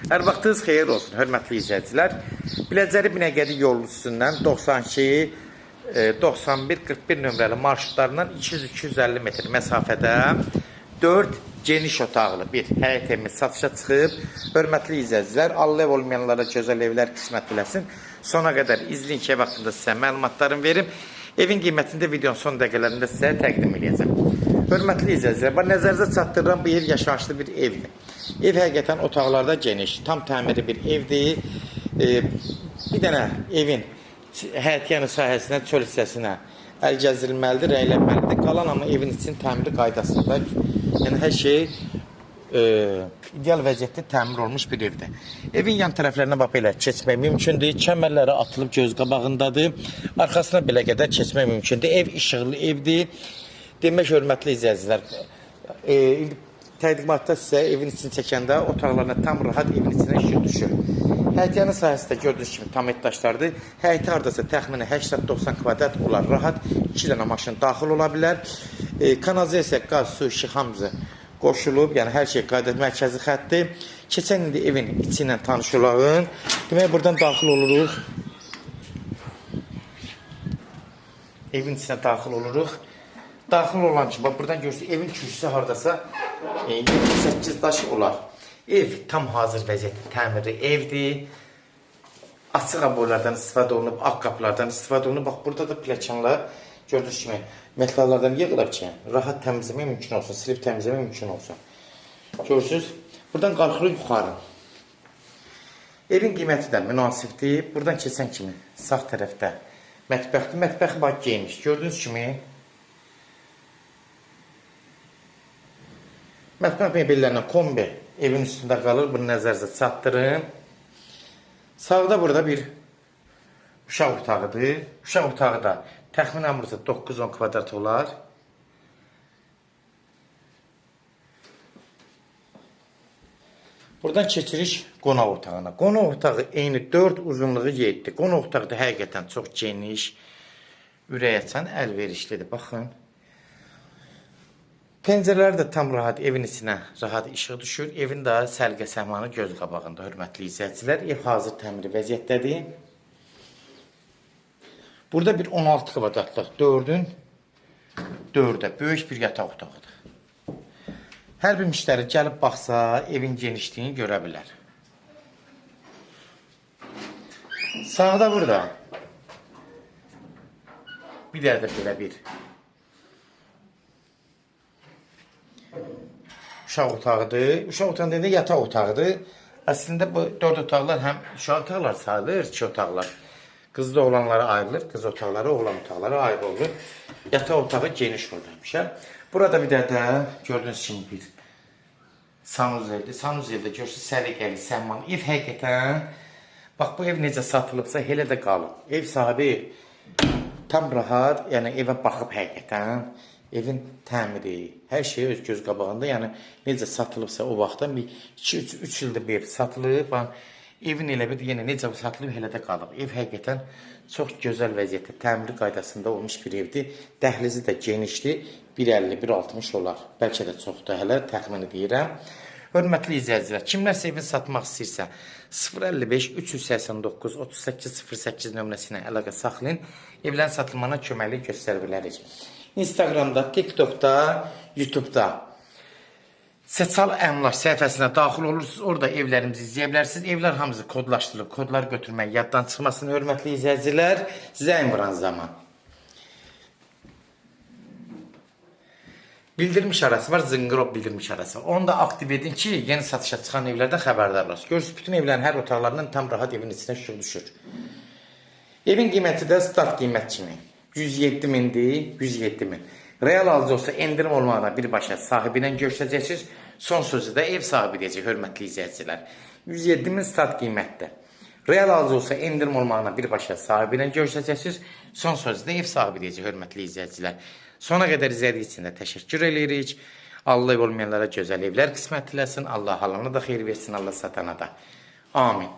Hər vaxtınız xeyir olsun, hörmətli izləyicilər. Biləcəri Binəqədi yolu üstündən 92, 91, 41 nömrəli marşrutlarından 200-250 metr məsafədə 4 geniş otaqlı bir həyət evimiz satışa çıxıb. Hörmətli izləyicilər, Allah ev olmayanlara gözəl evlər qismət eləsin. Sona qədər izləyin ki, ev haqqında sizə məlumatlarımı verim. Evin qiymətini də videonun son dəqiqələrində sizə təqdim eləyəcəm. Hörmətli izləyicilər, bax nəzərinizə çatdırıram, bu ev yaşayışlı bir evdir. Ev həqiqətən otaqlarda geniş, tam təmirli bir evdir. Bir dənə evin həyətyanı sahəsinə, çöl hissəsinə əl gəzdirilməlidir, rəylənməlidir. Qalan amma evin için təmiri qaydasında, yəni hər şey ideal vəziyyətdə təmir olmuş bir evdir. Evin yan tərəflərinə bax belə keçmək mümkündür. Kəmərləri atılıb göz qabağındadır. Arxasına belə qədər keçmək mümkündür. Ev işıqlı evdir. Demək, hörmətli izləyicilər, təqdimatda sizə evin içini çəkəndə otaqlarına tam rahat evin içinə işıq düşür. Həyətyanı sahəsi də gördüyünüz kimi tam et daşlardır. Həyəti hardasa təxminən 80-90 kvadrat olar rahat. 2 dənə maşın daxil ola bilər. Kanalizasiya, qaz, su, işıq hamısı qoşulub. Yəni hər şey qayda mərkəzi xəttdir. Keçən indi evin içi ilə tanış olağın. Demək, buradan daxil oluruq. Evin içinə daxil oluruq. Daxil olan ki, bax buradan görürsünüz, evin kürsüsü hardasa 7-8 daş olar. Ev tam hazır vəziyyətdə təmirli evdir. Açıq aboylardan istifadə olunub, ağ qapılardan istifadə olunub. Bax burada da pləkanlar gördüyünüz kimi metallardan yığılıb ki, rahat təmizləmək mümkün olsun, silib təmizləmək mümkün olsun. Görürsünüz, buradan qalxırıq yuxarı. Evin qiyməti də münasibdir. Buradan keçən kimi sağ tərəfdə mətbəxdir. Mətbəxi bax geniş. Gördüyünüz kimi mətbəx mebellərinə kombi evin üstündə qalır. Bunu nəzərinizə çatdırın. Sağda burada bir uşaq otağıdır. Uşaq otağı da təxminən burası 9-10 kvadrat olar. Buradan keçirik qonaq otağına. Qonaq otağı eyni 4, uzunluğu 7. Qonaq otağı da həqiqətən çox geniş, ürək açan, əlverişlidir. Baxın. Pəncərələr də tam rahat, evin içinə rahat işıq düşür. Evin də səliqə səhmanı göz qabağında, hörmətli izləyicilər. Ev hazır təmiri vəziyyətdədir. Burada bir 16 kvadratlıq 4-ün 4-ə böyük bir yataq otağıdır. Hər bir müştəri gəlib baxsa, evin genişliyini görə bilər. Sağda burada bir dənə də belə bir uşaq otağıdır. Uşaq otağı deyəndə yataq otağıdır. Əslində bu 4 otaqlar həm uşaq otaqlar sayılır, 2 otaqlar. Qızda oğlanlara ayrılır, qız otaqları, oğlan otaqları ayrı olur. Yataq otağı geniş olur həmişə. Burada bir də gördüyünüz kimi bir sanuzeldir. Sanuzeldə görürsünüz səliqəli, səhman. Ev həqiqətən, bax bu ev necə satılıbsa elə də qalıb. Ev sahibi tam rahat, yəni evə baxıb həqiqətən. Evin təmiri, hər şey öz göz qabağında, yəni necə satılıbsa o vaxtdan bir 2-3 ildir bir ev satılıb. Evin elə bir yenə necə satılıb elə də qalıb. Ev həqiqətən çox gözəl vəziyyətdə, təmiri qaydasında olmuş bir evdir. Dəhlizi də genişdir, 1.50, 1.60 olar. Bəlkə də çoxdur hələ, təxmini deyirəm. Hörmətli izləyicilər, kimlərsə evin satmaq istəyirsə 055 389 38 08 nömrəsi ilə əlaqə saxlayın. Evlərin satılmağına köməklik göstərə bilərik. Instagramda, TikTok'da, YouTube'da Səçal Əmlak səhifəsinə daxil olursunuz. Orada evlərimizi izləyə bilərsiniz. Evlər hamısı kodlaşdırılıb. Kodlar götürmək yaddan çıxmasın, hörmətli izləyicilər. Zəng vuran zaman bildirim işarəsi var, zınqırov bildirim işarəsi var. Onu da aktiv edin ki, yeni satışa çıxan evlərdən xəbərdar olasınız. Görürsünüz, bütün evlərin hər otaqlarından tam rahat evin içinə işıq düşür. Evin qiyməti də start qiymət kimi 107 mindir, 107 min. Real alıcı olsa endirim olmağına birbaşa sahibi ilə görüşəcəksiniz. Son sözü də ev sahibi deyəcək, hörmətli izləyicilər. 107 min start qiymətdir. Real alıcı olsa endirim olmağına birbaşa sahibi ilə görüşəcəksiniz. Son sözü də ev sahibi deyəcək, hörmətli izləyicilər. Sona qədər izlədiyiniz üçün də təşəkkür eləyirik. Allah ev olmayanlara gözəl evlər qismət eləsin. Allah halına da xeyir versin, Allah satana da. Amin.